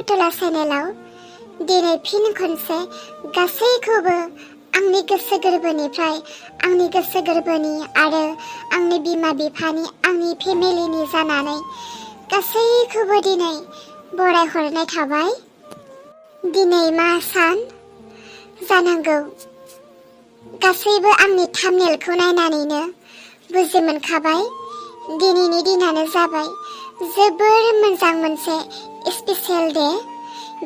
putula channel दिनै फिन खनसे गासैखौबो आंनि गोसो गोरबोनिफ्राय आंनि गोसो गोरबोनि आरो आंनि बिमा बिफानि आंनि फेमिलिनि जानानै गासैखौबो दिनै बरायहरनाय थाबाय। दिनै मा सान जानांगौ गासैबो आंनि थाम्बनेलखौ नायनानैनो बुजि मोनखाबाय। दिनैनि दिनानो जाबाय जोबोर मोजां मोनसे स्पेशल डे,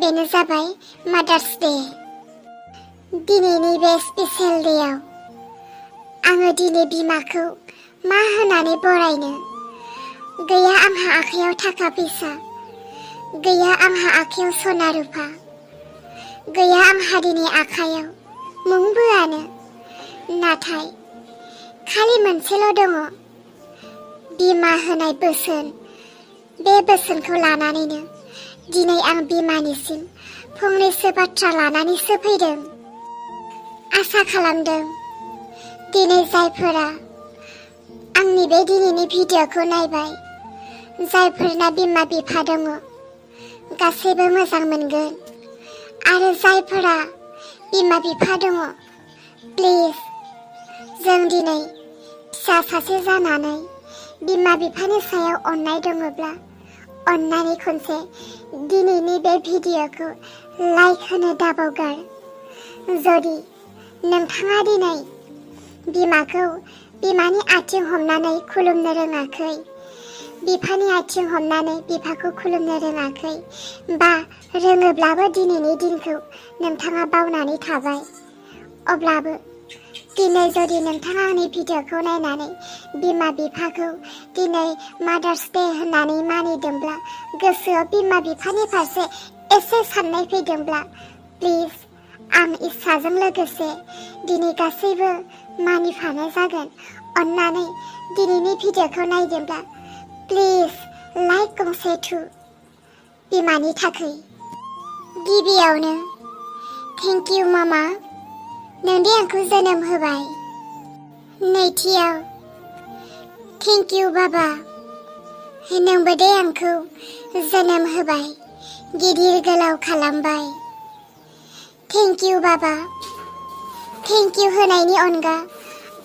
बेनो जाबाय मादार्स डे। दिनैनि बे स्पेशल डेआव आङो दिनै बिमाखौ मा होनानै बरायनो? गैया आंहा आखायाव थाखा फैसा, गैया आंहा आखायाव सना रुफा, गैया आंहा दिनै आखायाव मुंबोआनो, नाथाय खालि मोनसेल' दङ, बिमा होनाय बोसोन। बे बोसोनखौ लानानैनो दिनै आं बिमानिसिम फंनैसो बाथ्रा लानानैसो फैदों। आसा खालामदों दिनै जायफोरा आंनि बे दिनैनि भिडिअ'खौ नायबाय, जायफोरना बिमा बिफा दङ गासैबो मोजां मोनगोन, आरो जायफोरा बिमा बिफा दङ प्लिज जों दिनै फिसा सासे जानानै बिमा बिफानि सायाव अननाय दङब्ला अन्नानै खनसे दिनैनि बे भिडिअ'खौ लाइक होनो दाबावगार। जुदि नोंथाङा दिनै बिमाखौ बिमानि आथिं हमनानै खुलुमनो रोङाखै, बिफानि आथिं हमनानै बिफाखौ खुलुमनो रोङाखै, बा रोङोब्लाबो दिनैनि दिनखौ नोंथाङा बावनानै थाबाय, अब्लाबो दिनै जुदि नोंथाङा आंनि भिडिअ'खौ नायनानै बिमा बिफाखौ दिनै मादार्स डे होननानै मानिदोंब्ला, गोसोआव बिमा बिफानि फारसे एसे साननाय फैदोंब्ला, प्लिज आं इस्साजों लोगोसे दिनै गासैबो मानिफानाय जागोन। अन्नानै दिनैनि भिडिअ'खौ नायदोंब्ला प्लिज लाइक गंसे थु बिमानि थाखै। गिबियावनो थेंक इउ मामा, नोंदि आंखौ जोनोम होबाय। नैथियाव थेंक इउ बाबा, नोंबो दे आंखौ जोनोम होबाय, गिदिर गोलाव खालामबाय। थेंक इउ बाबा, थेंक इउ होनायनि अनगा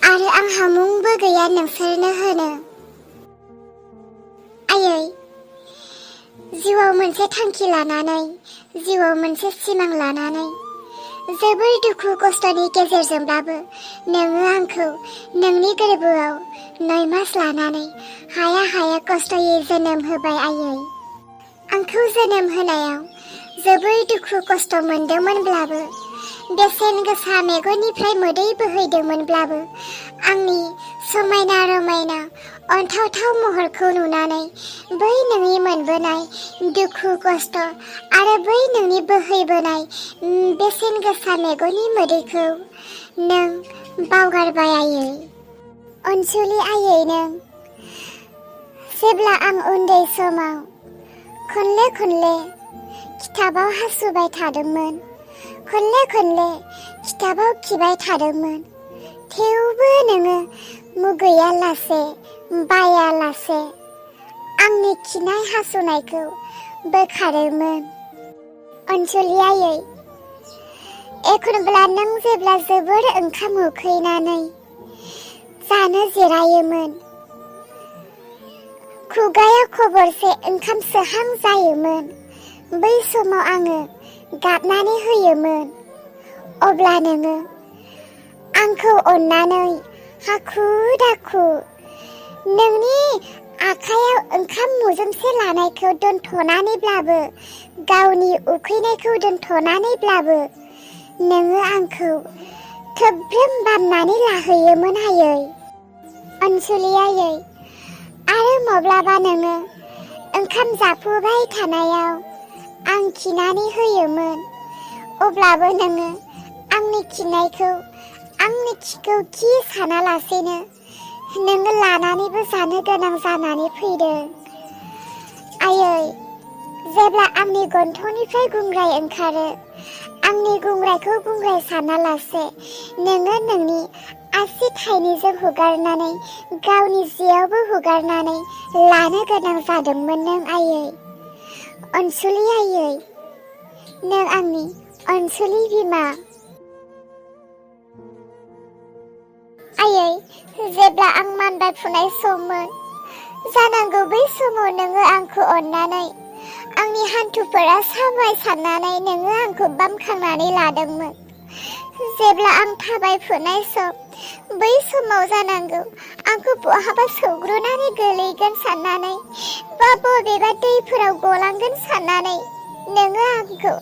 आरो आंहा मुंबो गैया नोंसोरनो होनो। आयै, जिउआव मोनसे थांखि लानानै, जिउआव मोनसे सिमां लानानै जोबोर दुखु खस्थ'नि गेजेरजोंब्लाबो नोङो आंखौ नोंनि गोरबोआव 9 मास लानानै हाया हाया खस्थ'यै जोनोम होबाय आयै। आंखौ जोनोम होनायाव जोबोर दुखु खस्थ' मोनदोंमोनब्लाबो, बेसेन गोसा मेगननिफ्राय मोदै बोहैदोंमोनब्लाबो, आंनि समायना रमायना अनथावथाव महरखौ नुनानै बै नोंनि मोनबोनाय दुखु खस्थ' आरो बै नोंनि बोहैबोनाय बेसेन गोसा मेगननि मोदैखौ नों बावगारबाय आयै। अनसुलि आयै, नों जेब्ला आं उन्दै समाव खनले खनले खिथाबाव हासुबाय थादोंमोन, खनले खनले खिथाबाव खिबाय थादोंमोन, थेवबो नोङो मुगैयालासे बायालासे आंनि खिनाय हासुनायखौ बोखारोमोन। अनसुलि आयै, एखनब्ला नों जेब्ला जोबोर ओंखाम उखैनानै जानो जिरायोमोन, खुगायाव खबरसे ओंखाम सोहां जायोमोन, बै समाव आङो गाबनानै होयोमोन, अब्ला नोङो आंखौ अननानै हाखु दाखु नोंनि आखायाव ओंखाम मुजोमसे लानायखौ दोनथ'नानैब्लाबो, गावनि उखैनायखौ दोनथ'नानैब्लाबो नोङो आंखौ थोब्रोम बामनानै लाहैयोमोन आयै। अनसुलि आयै, आरो माब्लाबा नोङो ओंखाम जाफुबाय थानायाव आं खिनानै होयोमोन, अब्लाबो नोङो आंनि खिनायखौ, आंनि खिखौ खि सानालासेनो नोङो लानानैबो जानो गोनां जानानै फैदों। आयै, जेब्ला आंनि गन्थंनिफ्राय गुंग्राय ओंखारो, आंनि गुंग्रायखौ गुंग्राय सानालासे नोङो नोंनि आसि थाइनैजों हुगारनानै, गावनि जियावबो हुगारनानै लानो गोनां जादोंमोन नों आयै। अनसुलि आयै, नों आंनि अनसुलि बिमा। आयै, जेब्ला आं मानबाय फुनाय सममोन, जानांगौ बै समाव नोङो आंखौ अननानै आंनि हान्थुफोरा साबाय साननानै नोङो आंखौ बामखांनानै लादोंमोन। जेब्ला आं थाबायफुनाय सम, बै समाव जानांगौ आंखौ बहाबा सौग्रुनानै गोलैगोन साननानै बा बबेबा दैफोराव गलांगोन साननानै नोङो आंखौ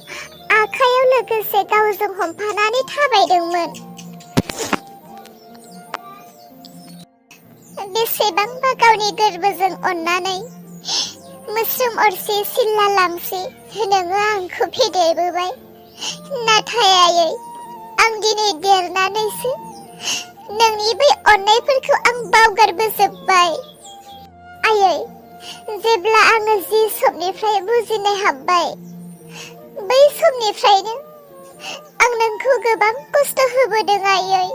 आखायाव लोगोसे गावजों हमफानानै थाबायदोंमोन। बेसेबांबा गावनि गोरबोजों अननानै मोस्रोम अरसे सिल्ला लांसे नोङो आंखौ फेदेरबोबाय। नाथाय आयै, आं दिनै देरनानैसो नोंनि बै अननायफोरखौ आं बावगारबोजोब्बाय। आयै, जेब्ला आङो जि समनिफ्राय बुजिनो हाबबाय, बै समनिफ्रायनो आं नोंखौ गोबां खस्थ' होबोदों आयै।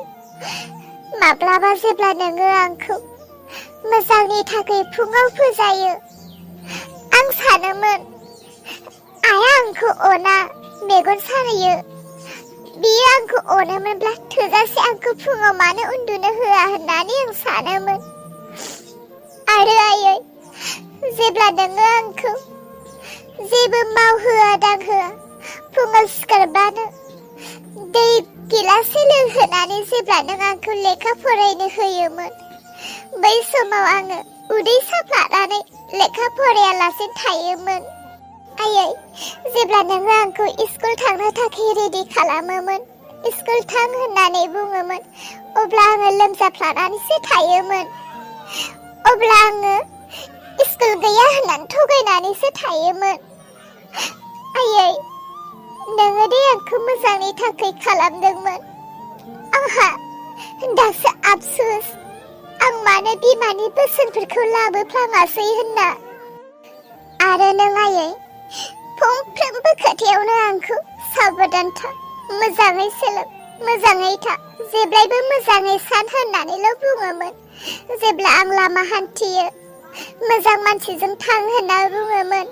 माब्लाबा जेब्ला नोङो आंखौ मोजांनि थाखाय फुङाव फोजायो, आं सानोमोन आइया आंखौ अना, मेगन सायो। बियो आंखौ अनोमोनब्ला थोजासे आंखौ फुङाव मानो उन्दुनो होआ होननानै आं सानोमोन। आरो आयै, जेब्ला नोङो आंखौ जेबो मावहोआ दांहोआ फुङाव सिखारबानो दै गिलासे लोंहोनानै जेब्ला नों आंखौ लेखा फरायनो होयोमोन, बै समाव आङो उदै साफ्लानानै लेखा फरायालासे थायोमोन। आयै, जेब्ला नोङो आंखौ स्कुल थांनो थाखाय रेडि खालामोमोन, स्कुल थां होननानै बुङोमोन, अब्ला आङो लोमजाफ्लानानैसो थायोमोन। अब्ला आङो स्कुल गैया होननानै थगायनानैसो थायोमोन। आयै, नोङो दे आंखौ मोजांनि थाखाय खालामदोंमोन। आंहा दासो आफसोस, आं मानो बिमानि बोसोनफोरखौ लाबोफ्लाङासै होनना। आरो नों आयै, फंफ्रोमबो खोथायावनो आंखौ साबधान था, मोजाङै सोलों, मोजाङै था, जेब्लायबो मोजाङै सान होननानैल' बुङोमोन। जेब्ला आं लामा हान्थियो, मोजां मानसिजों थां होनना बुङोमोन।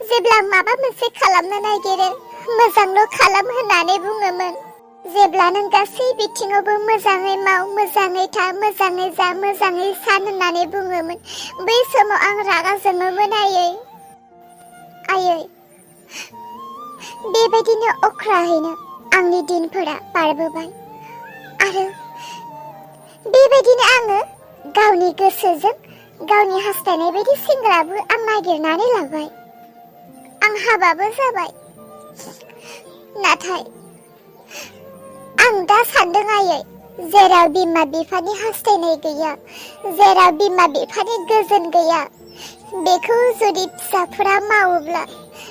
जेब्ला आं माबा मोनसे खालामनो नागिरो, मोजांल' खालाम होननानै बुङोमोन। जेब्ला नों गासै बिथिङावबो मोजाङै माव, मोजाङै था, मोजाङै जा, मोजाङै सान होननानै बुङोमोन, बै समाव आं रागा जोङोमोन आयै। आयै, बेबायदिनो अख्राहैनो आंनि दिनफोरा बारबोबाय आरो बेबायदिनो आङो गावनि गोसोजों गावनि हास्थायनाय बायदि सेंग्राबो आं नागिरनानै लाबाय। आं हाबाबो जाबाय। नाथाय आं दा सानदों आयै, जेराव बिमा बिफानि हास्थायनाय गैया, जेराव बिमा बिफानि गोजोन गैया, बेखौ जुदि फिसाफोरा मावोब्ला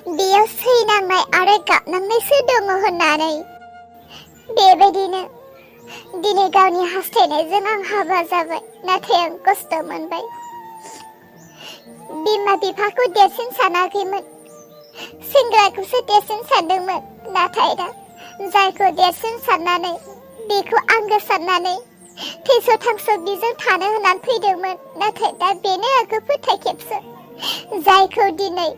बेयाव सैनांनाय आरो गाबनांनायसो दङ होननानै। बेबायदिनो दिनै गावनि हास्थायनायजों आं हाबा जाबाय, नाथाय आं खस्थ' मोनबाय। बिमा बिफाखौ देरसिन सानाखैमोन, सेंग्राखौसो देरसिन सानदोंमोन। नाथाय दा जायखौ देरसिन साननानै, बेखौ आंगो साननानै थैस' थांस' बिजों थानो होननानै फैदोंमोन। नाथाय दा बेनो आंखौ फोथायखेबसो। जायखौ दिनै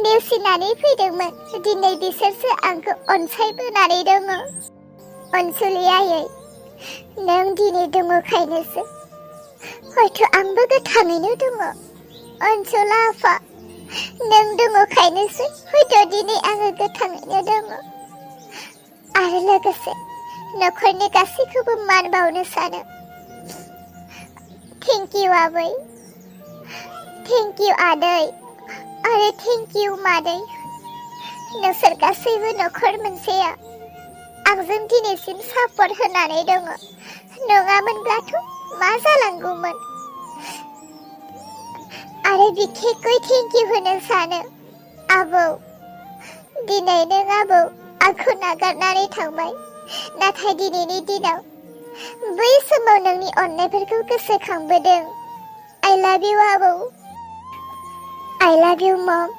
नेवसिनानै फैदोंमोन, दिनै बिसोरसो आंखौ अनसायबोनानै दङ। अनसुलि आयै, नों दिनै दङखायनोसो हयथ' आंबो गोथाङैनो दङ। अनसुला आफा, नों दङखायनोसो हयथ' दिनै आङो गोथाङैनो दङ। आरो लोगोसे न'खरनि गासैखौबो मान बावनो सानो। थेंक इउ आबै, थेंक इउ आदै, आरो थेंक इउ मादै। नोंसोर गासैबो न'खर मोनसेया आंजों दिनैसिम सापर्ट होनानै दङ। नङामोनब्लाथ' मा जालांगौमोन। आरो बिखेखै थेंक इउ होनो सानो आबौ। दिनै नों आबौ आंखौ नागारनानै थांबाय, नाथाय दिनैनि दिनाव बै समाव नोंनि अननायफोरखौ गोसोखांबोदों। I love you आबौ, I love you mom,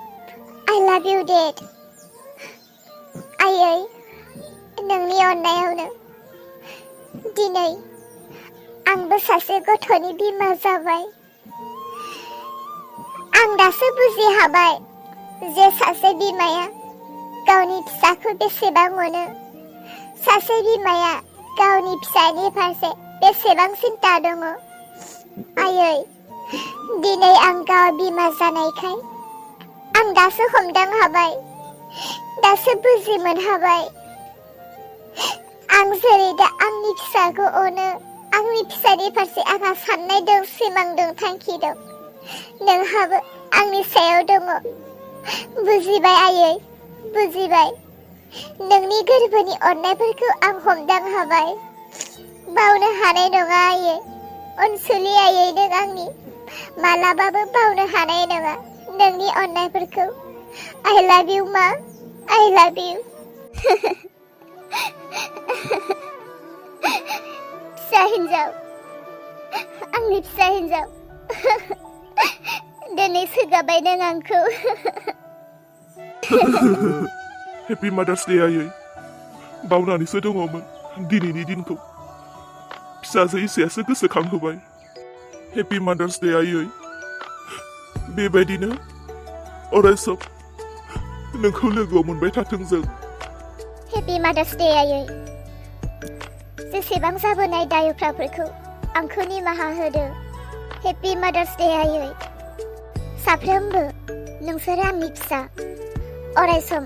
I love you dad। आयै, नोंनि अननायावनो दिनै आंबो सासे गथ'नि बिमा जाबाय। आं दासो बुजि हाबाय जे सासे बिमाया गावनि फिसाखौ बेसेबां अनो सासे बिमाया गावनि फिसानि फारसे बेसेबां सिन्ता दङ आयै दिनै आं गाव बिमा जानायखाय आं दासो हमदां हाबाय दासो बुजि मोनहाबाय आं जेरै दा आंनि फिसाखौ अनो आंनि फिसानि फारसे आंहा साननाय दं सिमां दं थांखि दं नोंहाबो आंनि सायाव दङ बुजिबाय आयै बुजिबाय नोंनि गोरबोनि अननायफोरखौ आं हमदां हाबाय बावनो हानाय नङा आयै अनसुलि आयै नों आंनि मालाबाबो बावनो हानाय नङा नोंनि अननायफोरखौ I love you मा I love you फिसा हिन्जाव आंनि फिसा हिन्जाव दिनै सोगाबाय नों आंखौ हेपि मादार्स डे आयै बावनानैसो दङमोन दिनैनि दिनखौ फिसाजो इसायासो गोसोखांहोबाय हेपि मादार्स डे आयै बेबायदिनो अरायसम नोंखौ लोगोआव मोनबाय थाथों जों हेपि मादार्स डे आयै जेसेबां जाबोनाय दायुफ्राफोरखौ आंखौ निमाहा होदो हेपि मादार्स डे आयै साफ्रोमबो नोंसोर आंनि फिसा अरायसम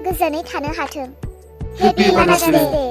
गोजोनै थानो हाथों हेपि मादार्स डे